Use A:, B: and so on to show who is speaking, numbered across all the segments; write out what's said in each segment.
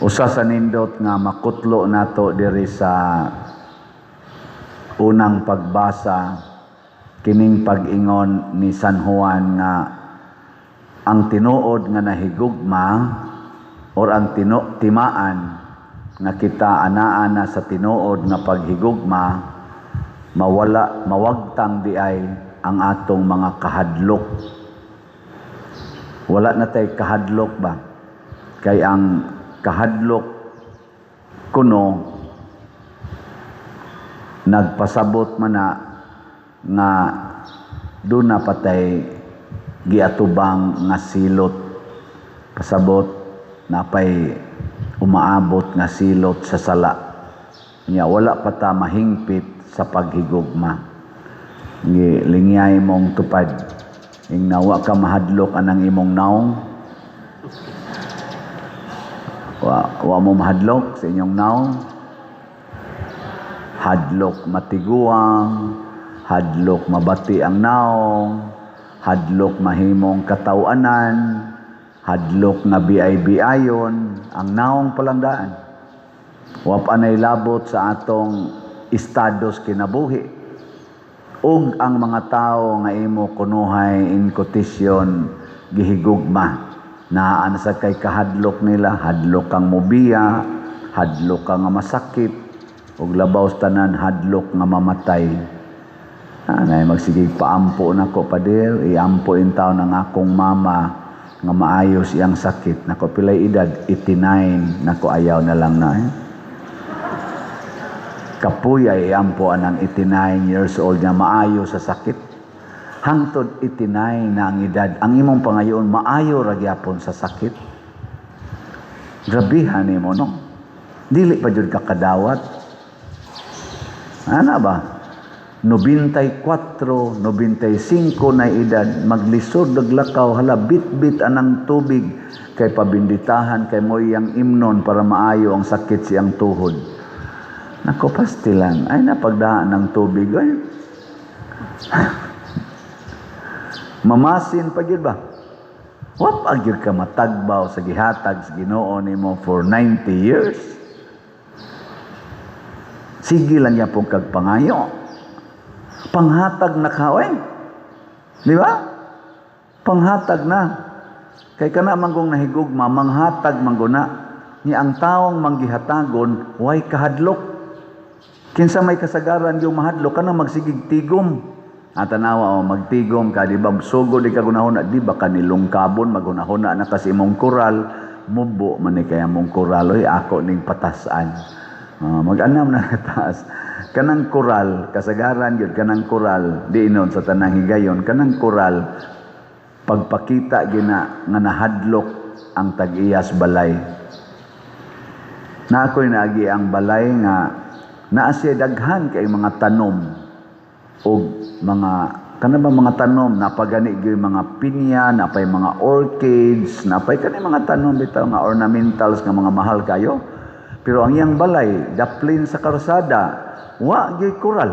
A: Usa sa nindot nga makutlo nato diri sa unang pagbasa, kining pag-ingon ni San Juan nga ang tinuod nga nahigugma or ang timaan nga kita anaa na sa tinuod nga paghigugma, mawala, mawagtang di ay ang atong mga kahadlok. Wala na tay kahadlok ba? Kay ang kahadlok kuno nagpasabot man na nga duna patay giatubang nga silot, pasabot napay umaabot nga silot sa sala nya. Wala pa ta mahingpit sa paghigugma. Gi lingyay mong tupad ing nawa ka mahadlok anang imong naong. Wa mo mahadlok sa inyong naong. Hadlok matiguang, hadlok mabati ang naong, hadlok mahimong katawanan, hadlok nga biay-biayon ang naong palangdaan. Wa pa nay labot sa atong estados kinabuhi ug ang mga tao nga imo kunuhay in quotation gihigugma. Naa na sa kay kahadlok nila, hadlok kang mobiya, hadlok kang nga masakit, ug labaw sa tanan, hadlok nga mamatay. Anay magsigig paampo nako, pader, iampo in taon ang akong mama nga maayos iyang sakit. Nako, pilay edad? 89. Nako, ayaw na lang na eh. Kapuya iampo anang 89 years old nga maayo sa sakit. Hangtod 89 na ang edad, ang imong pangayoon maayo ra gyapon sa sakit. Grabihan nimo, no? Dili pa jud ka kadawat. Ana ba? 94, 95 na edad, maglisod naglakaw, hala, bit-bit anang tubig kay pabinditahan kay mo iyang imnon para maayo ang sakit siyang tuhod. Nako, pastilan, ay napagdaan ng tubig. Ay. Mamasin pa gyud ba? Wa pa gyud ka matagbaw sa gihatag sa Ginoo nimo for 90 years. Sige lang yapon kag pangayo. Panghatag na ka, oy. Di ba? Panghatag na. Kay kana man kung nahigugma, manghatag man guna. Ni ang taong manggihatagon, way kahadlok. Kinsa may kasagaran yung mahadlok, kana magsigig tigom. At tanawa o, magtigom ka, di ba? Sugod di ka gunahuna, di ba ka nilungkabon, magunahuna na kasi imong koral, mubo man ni kaya mong koral, oy, ako ning patasan. Mag-anam na taas. Kanang koral, kasagaran yun, kanang koral, di inon sa tanang higayon, kanang koral, pagpakita gina nga nahadlok ang tag-iyas balay. Na ako'y naagi ang balay nga naa siya daghan kay mga tanom og mga kana ba mga tanom, napagani gyud mga pinya, napay mga orchids, napay kani mga tanom bitaw nga ornamentals nga mga mahal kayo. Pero ang iyang balay daplin sa karsada, wa gyud koral.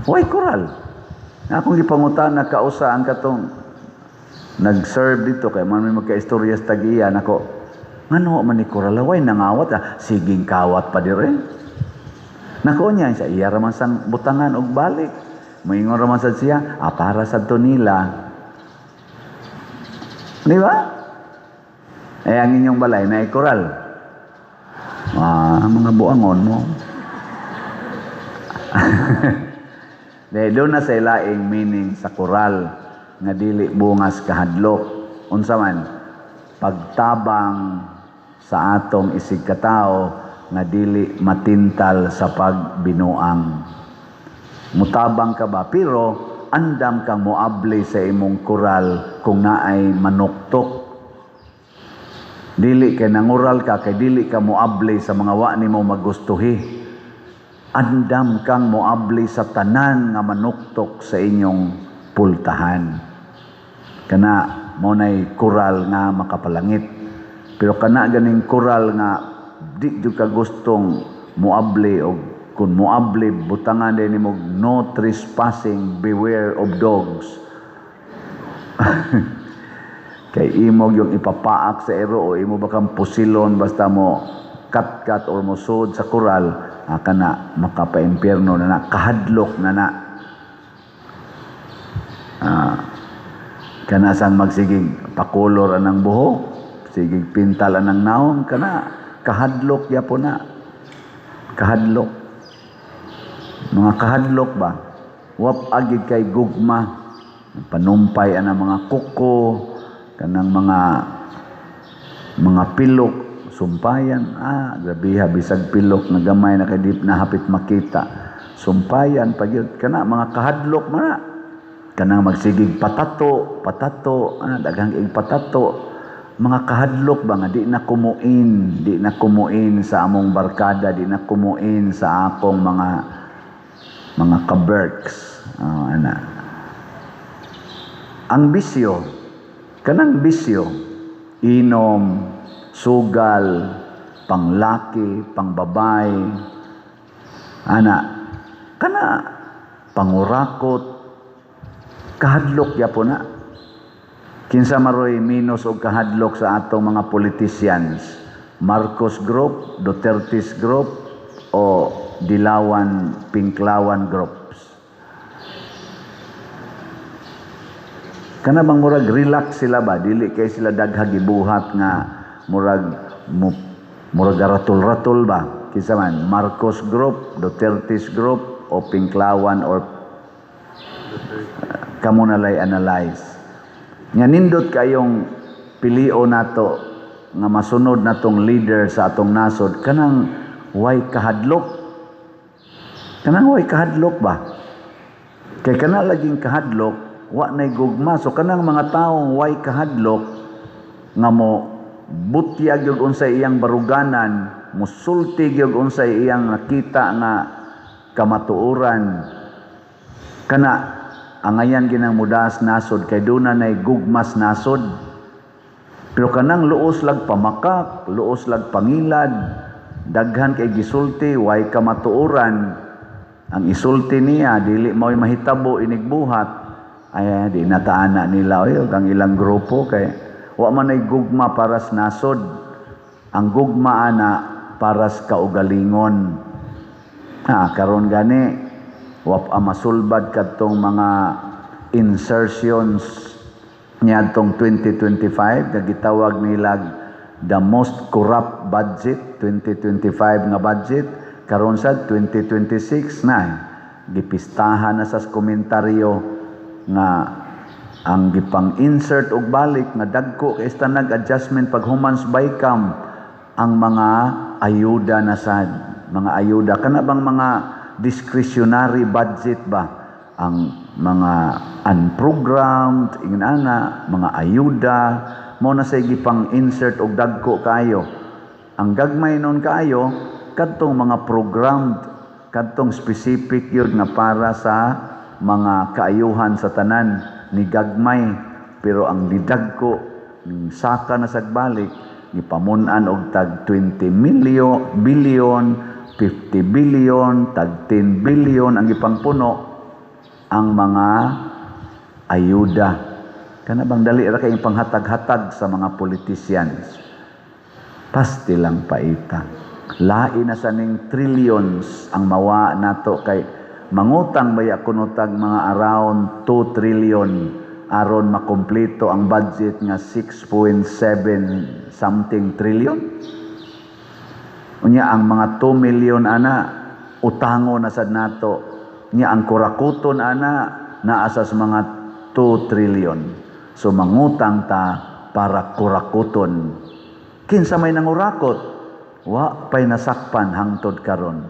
A: Way koral. Nga akong gipangutana kausa ang katong nag-serve dito kay man may magka-istorya sa tag-iya nako. Ngano man ni koral, way nangawat, ah, siging kawat pa dire. Nako niya sa iya ra man sang butangan og balik. Moingon ra man sad siya, ah, para sad to nila. Di ba? Eh, ang inyong balay na koral. Ah, mga buangon mo. De, doon na sa ilaing meaning sa koral nga dili bungas kahadlok. Unsa man? Pagtabang sa atong isig katao nga dili matintal sa pagbinuang. Mutabang ka ba? Pero andam kang moabli sa imong koral kung naay manuktok. Dili kay nangural ka kay dili ka moabli sa mga wa nimo magustuhi. Andam kang moabli sa tanan nga manuktok sa inyong pultahan. Kana mo nay koral nga makapalangit. Pero kana ganing koral nga di jud ka gustong moabli og kun moabli butangan din nimo "No trespassing, beware of dogs." Kay imo yung ipapaak sa ero o imo ba kang pusilon, basta mo kat-kat or mo sud sa koral, kana makapaimpierno na na, kahadlok na na. Kana sang magsigig pakulor anang buhok, sigig pintal anang naong, kana kahadlok yapon na. Kahadlok. Mga kahadlok ba? Wap agi kay gugma. Panumpay anang mga kuko, kanang mga pilok, sumpayan. Grabe ha, bisag pilok na gamay na kay di na hapit makita. Sumpayan pag yun. Kana mga kahadlok man na. Kanang magsigig patato, patato, daghang ig patato. Mga kahadlok ba nga di na kumuin, di na kumuin sa among barkada, di na kumuin sa akong mga kaberks. Ana. Ang bisyo, kanang bisyo, inom, sugal, panglaki, pangbabay, ana, kana pangurakot, kahadlok yapon na. Kinsa maroy minus og kahadlok sa atong mga politicians? Marcos Group, Duterte's Group, o Dilawan, Pinklawan Groups? Kana bang murag relax sila ba? Dili kay sila daghag gibuhat nga murag ratol-ratol ba? Kinsa man? Marcos Group, Duterte's Group, o Pinklawan, or kamo nalay analyze. Nga nindot kayong pilio nato nga masunod natong leader sa atong nasod, kanang way kahadlok. Kanang way kahadlok ba? Kay kana laging kahadlok, wa nay gugma. So kanang mga taong way kahadlok nga mo butyag gyud unsay iyang baruganan, musulti gyud unsay iyang nakita nga kamatuoran, kana angayan ginang mudas nasod kay duna nay gugmas nasod. Pero kanang luos lag pamakak, luos lag pangilad, daghan kay gisulti, way kamatuoran, ang isulti niya dili mao'y mahitabo inigbuhat, ay di nataana nila oy ang ilang grupo kay wa man ay gugma para sa nasod. Ang gugma ana para sa kaugalingon. Karon gani wa pa masulbad kadtong mga insertions niadtong 2025 nga gitawag nila the most corrupt budget, 2025 nga budget. Karon sa 2026 na gipistahan na sa komentaryo nga ang gipang-insert og balik nga dagko kay ista nag-adjustment pag humans bicam ang mga ayuda na sad, mga ayuda kana bang mga discretionary budget ba, ang mga unprogrammed ingon ana mga ayuda mo na say gipang insert og dagko kayo. Ang gagmay nun kaayo kadtong mga programmed, kadtong specific yun nga para sa mga kaayuhan sa tanan ni gagmay, pero ang didagko ning saka na sagbalik gipamun-an og tag 20 million billion, 50 billion, tag 10 billion ang gipangpuno ang mga ayuda. Kana bang dali ra kay panghatag-hatag sa mga politicians. Pasti lang paita. Lain na sa ning trillions ang mawa nato kay mangutang baya kuno tag mga around 2 trillion aron makumpleto ang budget nga 6.7 something trillion. Unya ang mga 2 million ana utango na sad nato. Nya ang kurakuton ana naa sa mga 2 trillion. So mangutang ta para kurakuton. Kinsa may nangurakot? Wa pay nasakpan hangtod karon.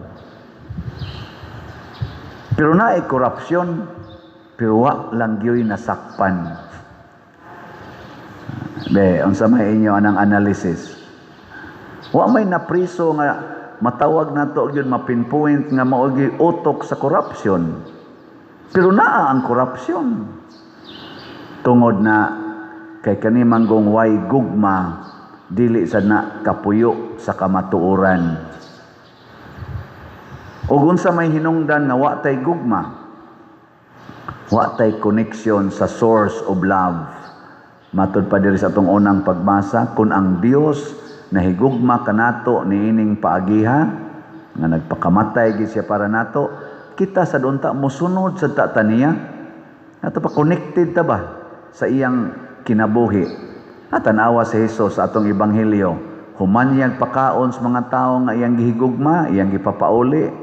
A: Pero naay korupsyon, pero wa lang gyoy nasakpan. Be, unsa may inyo anang analysis? Wa may napriso nga matawag nato gyud, mapinpoint nga mao gyud utok sa corruption. Pero naa ang corruption. Tungod na kay kani manggong way gugma, dili sad na kapuyo sa kamatuoran. Ug unsa may hinungdan nga wa tay gugma? Wa tay connection sa source of love. Matud pa diri sa atong unang pagbasa, kung ang Dios nahigugma kanato niining paagiha nga nagpakamatay gid siya para nato, kita sad unta mosunod sa ta niya. Ato pa connected ta ba sa iyang kinabuhi? At tan-awa si Jesus sa atong ebanghelyo, humanyag pakaon sa mga tawo nga iyang gihigugma, iyang gipapauli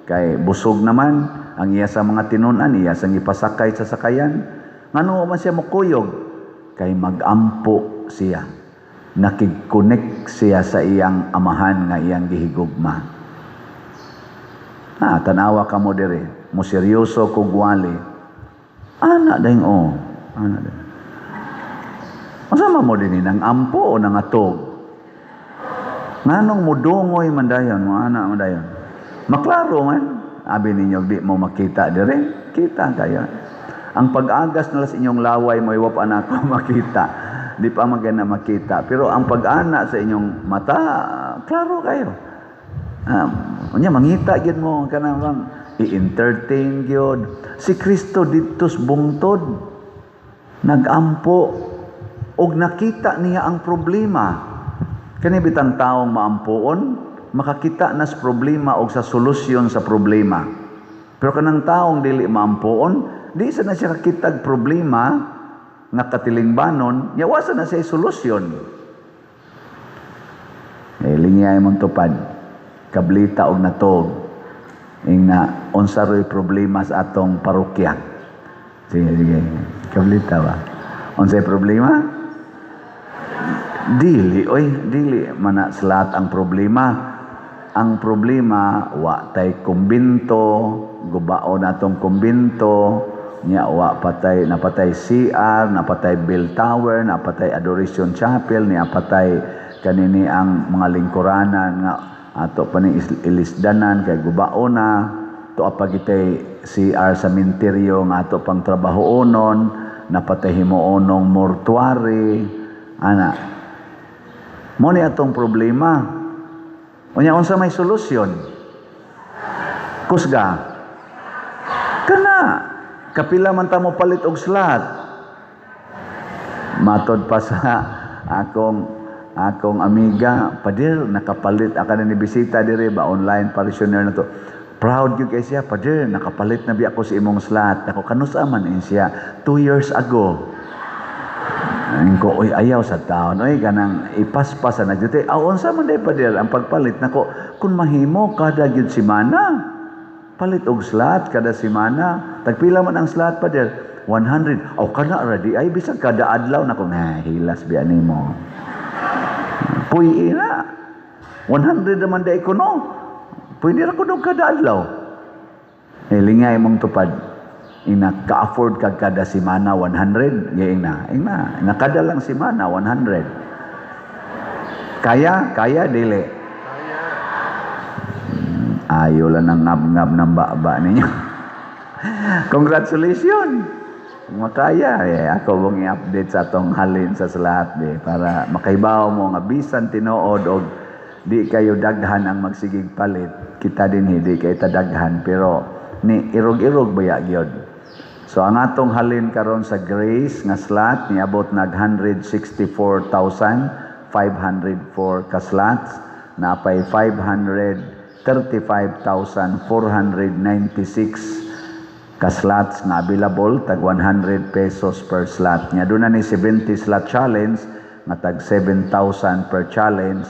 A: kay busog naman ang iya sa mga tinun-an, iya sang gipasakay sa sakayan. Ngano man siya mokuyog? Kay magampo siya. Nakig-connect siya sa iyang amahan nga iyang gihigugma. Ha, tanawa ka mo diri, mo seryoso kog wali. Ana dayong oh, ana dayong. Unsa man mo dinhi, nang ampo o nangatog? Nganong mudungoy man dayon, mo ana man dayon? Maklaro man. Abi ninyo di mo makita dire, kita kayo. Ang pag-agas na sa inyong laway mo, iwa pa na ako makita. Di pa magana makita. Pero ang pag-ana sa inyong mata, klaro kayo. Unya mangita gyud mo kanang bang i-entertain gyud. Si Kristo didto sa bungtod nagampo og nakita niya ang problema. Kani bitang taong maampuon, makakita na sa problema og sa solusyon sa problema. Pero kanang taong dili maampuon, di sa na siya kakitag problema nga katilingbanon, nya wa sa na siya solusyon. Eh, lingiyay mong tupad, kablita og natog, ing na unsa ro'y problema sa atong parokya. Sige, sige, kablita ba? Unsay problema? Dili, oy, dili man na sa lahat ang problema. Ang problema, wa tay kumbinto, gubaon atong kumbinto, nya wa patay, napatay CR, napatay bell tower, napatay Adoration Chapel, niya patay kanini ang mga lingkuranan nga ato pa ning ilisdanan kay gubaon na to, apagitay CR sa minteryo nga ato pang trabahoonon, napatay himuonong mortuary ana. Mo ni atong problema. Unya, unsa may solusyon? Kusga kana, kapila man ta mo palit og slot? Matod pa sa akong amiga, "Pader, nakapalit aka na ni bisita dire ba, online parishioner na to." Proud gyud kay siya, "Pader, nakapalit na biya ako sa imong slot." Ako, "Kanusa man?" In siya, "2 years ago." Ang ko, "Oy, ayaw sa taon. Oy, kanang ipaspas na gyud." "Aw, unsa man day, pader, ang pagpalit nako?" "Kung mahimo kada gyud semana. Palit og slot kada semana." "Tagpila man ang slot, pader?" "100." "Aw, kana ra di ay bisag kada adlaw nako." "Na hilas biya nimo. Puy na. 100 naman day ko no. Pwede ra ko dog kada adlaw." Eh, lingay mong tupad. Ina ka-afford kag kada semana 100, ya ina. Ina, ina kada lang semana 100. Kaya, kaya dili? Ayo lang ng ngab-ngab ng baba ninyo. Congratulations! Kung makaya, eh, ako mong i-update sa atong halin sa lahat eh, para makaibaw mo nga bisan tinuod og di kayo daghan ang magsigig palit. Kita din hindi kay daghan, pero ni irog-irog baya gyud. So ang atong halin karon sa Grace nga slot niabot nag 164,504 ka slots, napay 535,496 ka slots nga available, tag 100 pesos per slot. Nya doon na ni 70 slot challenge nga tag 7,000 per challenge,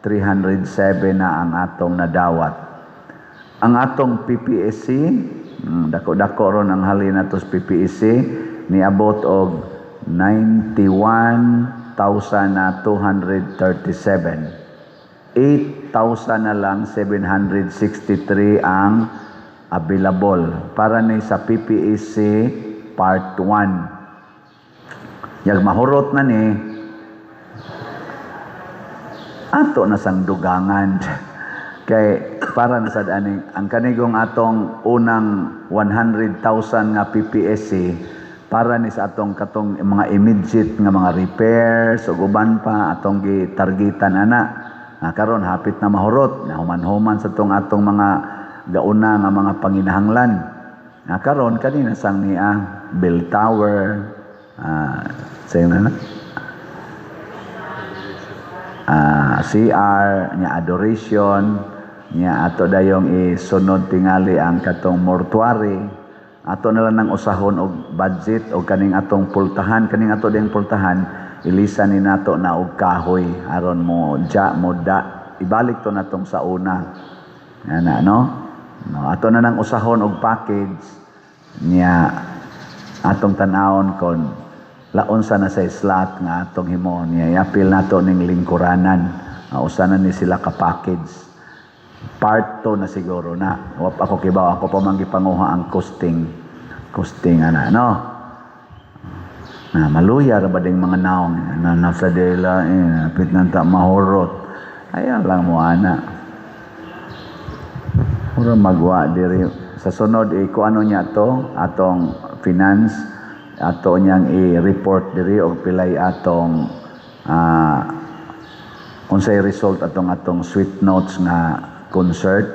A: 307 na ang atong nadawat. Ang atong PPSC, dako-dako ron ang halin nato sa PPSC, niabot og 91,237. 8,000 na lang 763 ang available para ni sa PPSC Part 1. Yag mahurot na ni ato na sang dugangan kay para na sad aning ang kanigong atong unang 100,000 nga PPSC para ni sa atong katong mga immediate nga mga repairs ug uban pa atong gitargetan ana. Nga karon hapit na mahurot na, human-human sa tong atong mga gauna nga mga panginahanglan. Nga karon kanina sang niya bell tower, sayo na na. CR nya, adoration nya, ato dayong isunod tingali ang katong mortuary. Ato na lang nang usahon og budget og kaning atong pultahan, kaning ato ding pultahan, ilisan ni nato na og kahoy aron mo ja mo da ibalik to natong sa una ana, no? No, ato na nang usahon og package niya, atong tan-awon kon laon sa na sa slot nga atong himon niya. Iapil nato ning lingkuranan nga usa na ni sila ka package. Part 2 na siguro na. Wa pa ako kibaw, ako pa man gipanguha ang costing costing ana, no? Na maluya ra ba ding mga naong na nasa dela eh, apit na ta mahurot. Ayaw lang mo ana. Mura magwa diri sa sunod eh, kung ano niya to atong finance, ato niyang i-report diri og pilay atong unsay result atong atong Sweet Notes nga concert.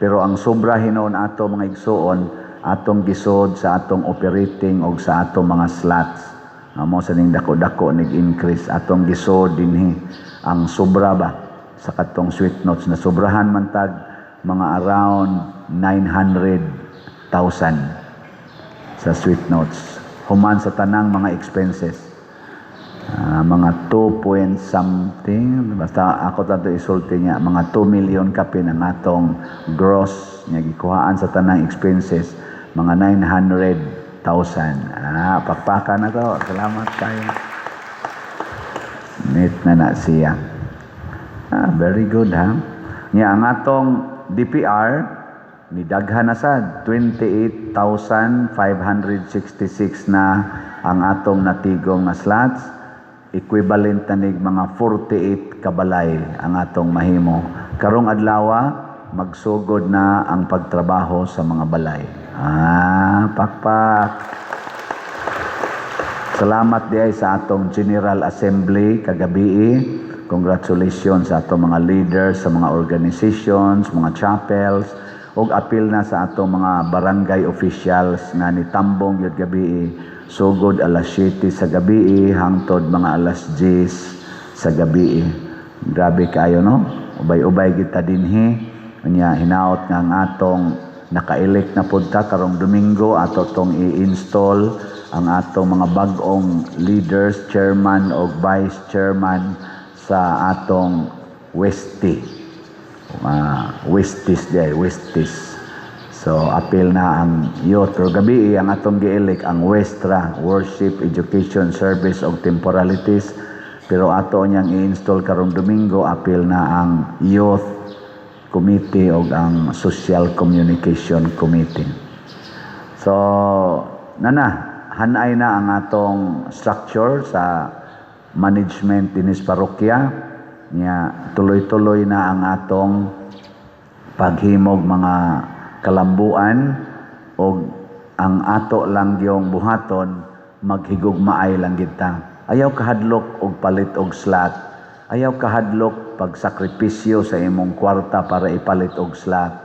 A: Pero ang sobra hinuon ato, mga igsuon, atong gisod sa atong operating og sa atong mga slots. Amo sa ning dako-dako nig increase, atong gisod dinhi ang sobra ba sa katong Sweet Notes na sobrahan man tag mga around 900,000 sa Sweet Notes human sa tanang mga expenses. Mga 2 point something, basta ako tanto isulti niya, mga 2 million kapin ang atong gross niya, gikuhaan sa tanang expenses, mga 900,000. Ah, pakpakan na to. Salamat kayo. Neat na na siya. Ah, very good ha. Niya ang atong DPR ni daghan na sad, 28,566 na ang atong natigom nga slots, equivalent na nig mga 48 kabalay ang atong mahimo. Karong adlaw magsugod na ang pagtrabaho sa mga balay. Ah, pakpak. Salamat diay sa atong General Assembly kagabi. Congratulations sa atong mga leaders sa mga organizations, mga chapels, ug apil na sa atong mga barangay officials nga nitambong gyud gabi, sugod alas 7 sa gabi hangtod mga alas 10 sa gabi. Grabe kayo, no? Ubay-ubay kita dinhi. Unya hinaot nga ang atong naka-elect na pud ta karong Domingo, ato tong i-install ang atong mga bag-ong leaders, chairman o vice chairman sa atong Westie. Westies diay, Westies. So apil na ang youth. Pero gabi ang atong gi-elect ang Westra, Worship, Education, Service ug Temporalities. Pero ato niyang i-install karong Domingo, apil na ang Youth Committee o ang Social Communication Committee. So, nana, hanay na ang atong structure sa management dinis parokya. Nya tuloy-tuloy na ang atong paghimog mga kalambuan og ang ato lang yung buhaton, maghigugmaay lang kita. Ayaw kahadlok og palit og slot. Ayaw kahadlok pagsakripisyo sa imong kwarta para ipalit og slot.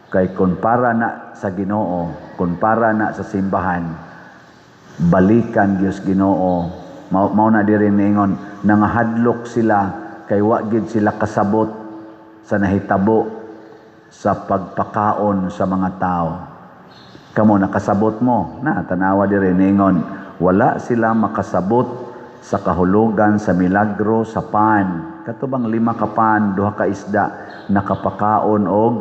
A: Kay kung para na sa Ginoo, kung para na sa simbahan, balikan Dios Ginoo. Mao, mao na diri niingon, nangahadlok sila kay wa gid sila kasabot sa nahitabo sa pagpakaon sa mga tao. Kamo, nakasabot mo na? Tanawa diri, niingon, wala sila makasabot sa kahulugan sa milagro sa pan. Kato bang lima ka pan, duha ka isda, nakapakaon og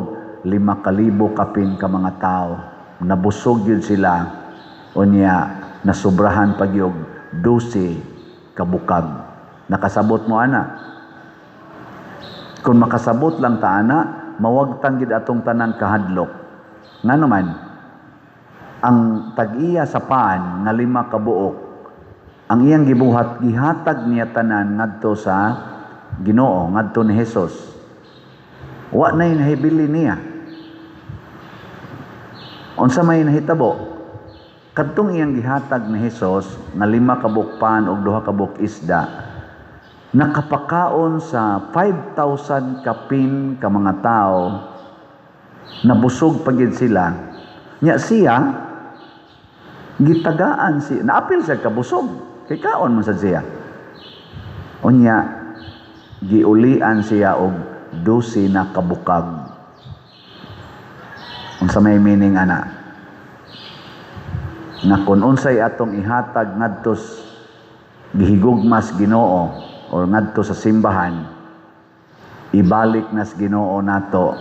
A: 5,000 kapin ka mga tao. Nabusog yun sila. Unya, nasubrahan pag yung 12 kabukag. Nakasabot mo ana? Kung makasabot lang ta ana, mawagtang gid atong tanang kahadlok. Nga naman, ang tag-iya sa pan nga lima ka buok, ang iyang gibuhat, gihatag niya tanan ngadto sa Ginoo, ngadto ni Jesus. Wa na nahibili niya. Unsa may nahitabo? Kadtong iyang gihatag ni Jesus nga lima ka buok pan ug duha ka buok isda, nakapakaon sa 5,000 kapin ka mga tao, nabusog pa gid sila. Nya siya gitagaan si naapil siya kabusog kay kaon man sad siya. Unya Giulian siya og 12 na kabukag. Unsa may meaning ana? Na kung unsay atong ihatag ngadto gihigugmas Ginoo or ngadto sa simbahan, ibalik nas Ginoo nato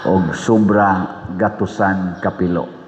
A: og sobra gatusan kapilo.